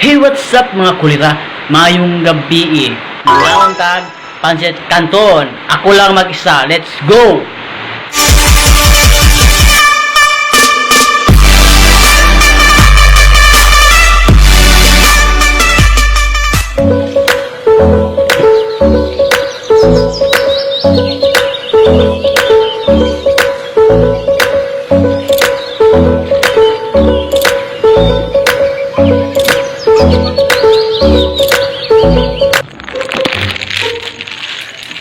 Hey, what's up, mga kulira? Mayong gabi eh. Mangaon tag Pansit Canton. Ako lang mag-isa. Let's go!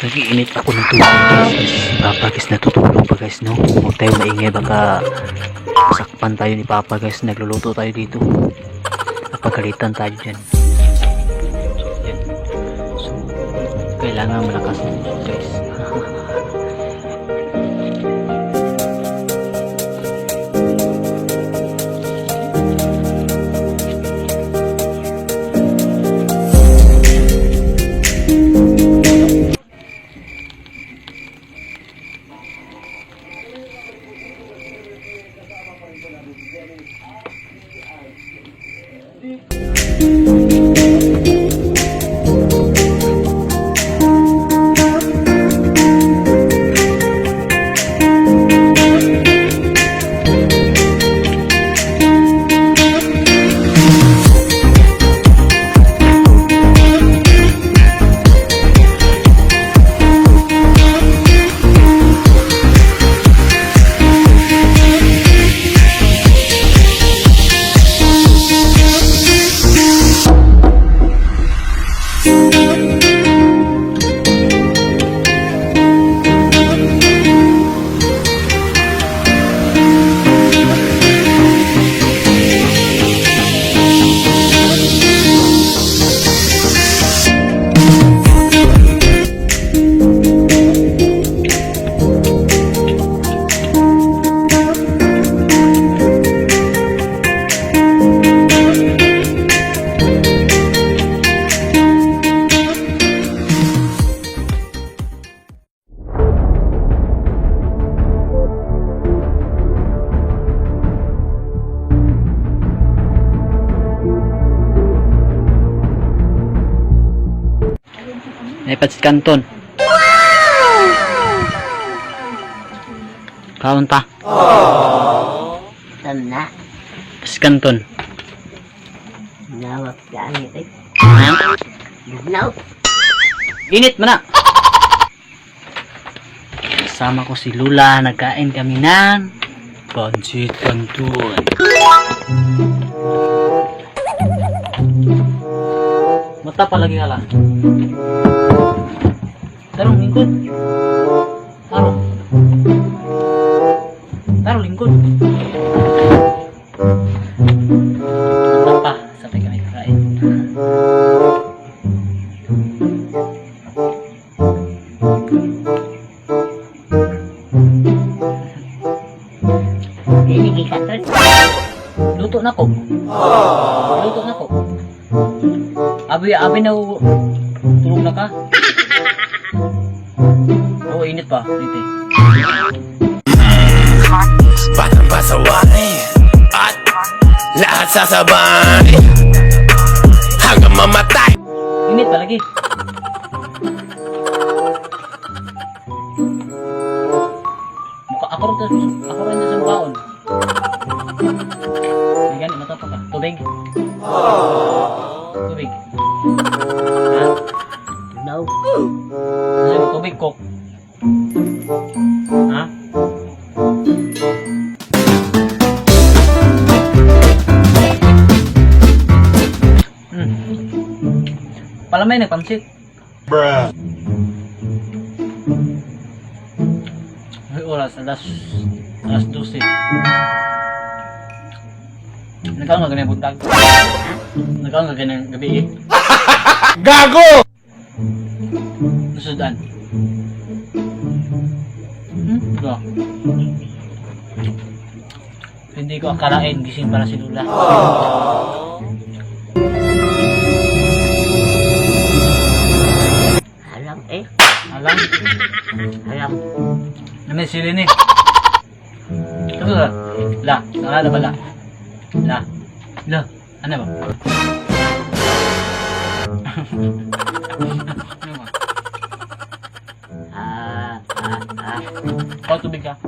Nagiinit ako ng tubig, guys. Kasi si Papa, guys, natutulog pa, guys, no? Huwag tayo maingay, baka sakpan tayo ni Papa, guys. Nagluluto tayo dito. Napagalitan tayo dyan. Yan. So, kailangan malakas na, guys. May Pansit Canton. Kaon ta. Tama. Pansit Canton. Nawak gani eh. Ha? Naw. Init man na. Kasama ko si Lula, nagkain kami ng Pansit Canton. Mata palagi ka lang. Tarong lingkod. Tarong. Tarong lingkod. Mata pa, sabay kami kakain. Dili gikaton. Luto na ko. Luto na ko. Abi, abi na tulog na ka. Oo, init pa. Init eh. Batang pasaway at lahat sasabay hanggang mamatay. Init pa lagi. Mukha ako rin ako rin sa mukhaon. Ay, gani mata pa ka. Tubig. Tubig. Ha? Naw. Kasi tubig kok. Ha? Palamay nagpansit. Bruh. Ay, oras, alas 12. Nagkaon ka ganyan buntag? Nagkaon ka ganyan gabi eh? Gago! Nasudan. Ba? Hindi ko akalain, gising pala si Lula. Alam eh. Alam, Alam. namin sili ni. Ito la. La, nakala ba la? La. La, ano ba? Ano ba? Ah, ah, ah. Oh, tubig ka.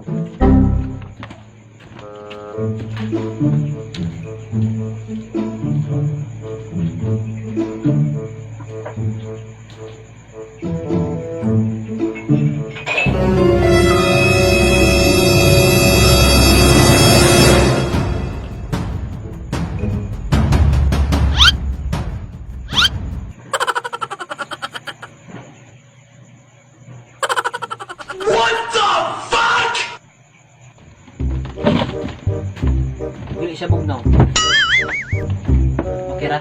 What the fuck? Dili siya bugnaw. Okay ra?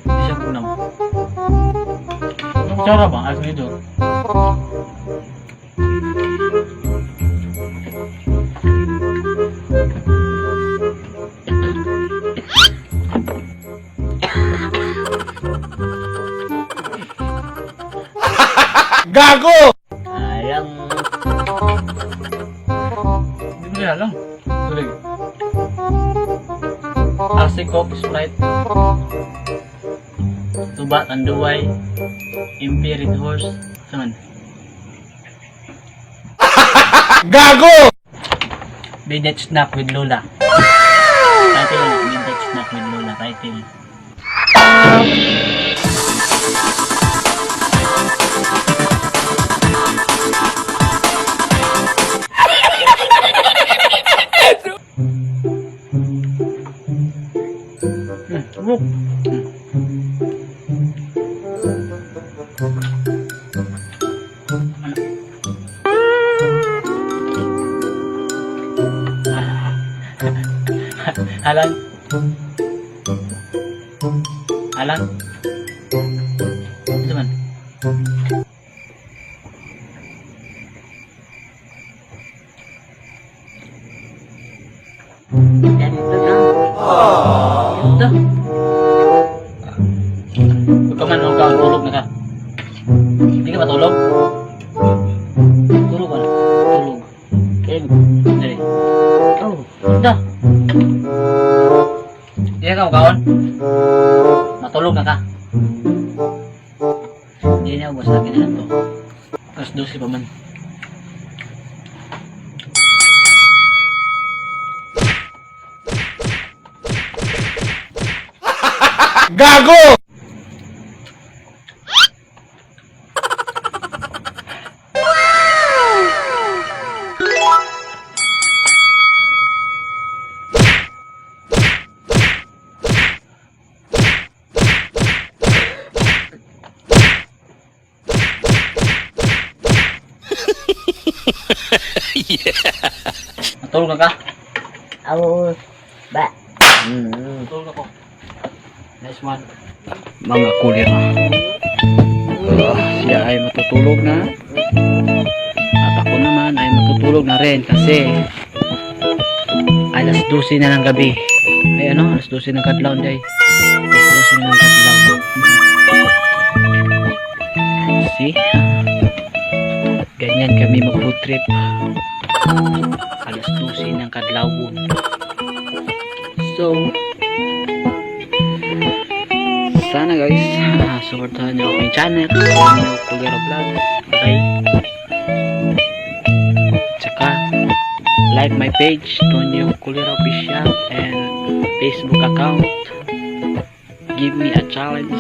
Di siya bugnaw. Kutsara ba? Ayos nito. Gago! Alam. Hindi mo niya alam. Tulig. RC Coke, Sprite. Tuba, Tanduay, MP, Red Horse. Saman? Gago! Midnight Snack with Lola. Title lang, Midnight Snack with Lola. Title. Look. Alan. Alan. Ito man. Ganito na. Ito. Huwag ka man, huwag ka. Tulog na ka. Hindi ka matulog? Tulog ka na. Tulog. Ken. Dali. Oh. Ito. Hindi ka kaon? Matulog na ka. Hindi na, basta akin na lang to. Alas 12 pa man. Gago! Matulog na ka? Oh. Ba. Matulog ako. Nice one. Mga kulira. Siya ay matutulog na. At ako naman ay matutulog na rin kasi alas 12 na ng gabi. Ay ano, alas 12 ng kadlaw day. Alas 12 na ng kadlaw. See? Ganyan kami mag food trip. Alas 12 ng kadlawon. So, sana guys, supportahan nyo aking channel, Tonyo Kulera Vlogs. Okay? Tsaka, like my page, Tonyo Kulera Official, and Facebook account. Give me a challenge.